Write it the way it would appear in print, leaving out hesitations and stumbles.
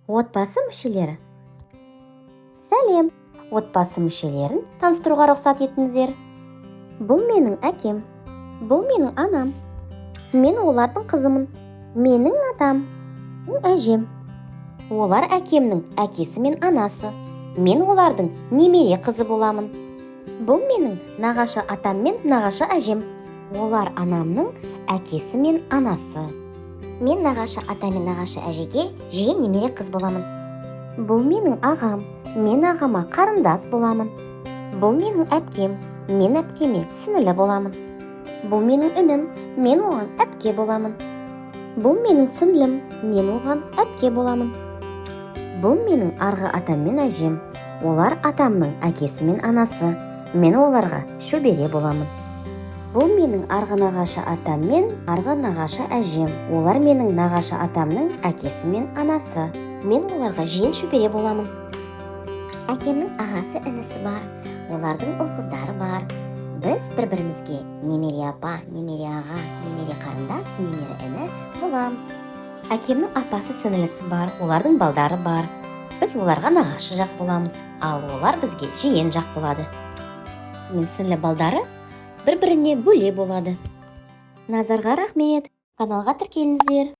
Отбасы мүшелері. Сәлем! Отбасы мүшелерін таныстыруға рұқсат етіңіздер. Бұл менің әкем. Бұл менің анам. Мен олардың қызымын. Менің атам. Әжем. Олар әкемнің әкесі мен анасы. Мен олардың немере қызы боламын. Бұл менің нағашы атам мен нағашы әжем. Олар анамның әкесі мен анасы. Мен нағашы ата мен нағашы әжеге жиен, немере қыз боламын. Бұл менің ағам. Мен ағама қарындас боламын. Бұл менің әпкем. Мен әпкеме сіңілі боламын. Бұл менің інім. Мен оған әпке боламын. Бұл менің сіңлім. Мен оған әпке боламын. Бұл менің арғы атам мен әжем. Олар атамның әкесі мен анасы. Мен оларға шөбере боламын. Бұл менің арғы нағашы атам мен арғы нағашы әжем. Олар менің нағашы атамның әкесі мен анасы. Мен оларға жиен, шөбере боламын. Әкемнің ағасы, інісі бар. Олардың ұл қыздары бар. Біз бір бірімізге немере апа, немере аға, немере қарындас, немере іні боламыз. Әкемнің апасы, сіңілісі бар. Олардың балдары бар. Біз оларға нағашы жақ боламыз, ал олар бізге жиен жақ болады. Мен сіңлі балдары бір біріне бөле болады. Назарға рахмет! Каналға тіркеліңіздер.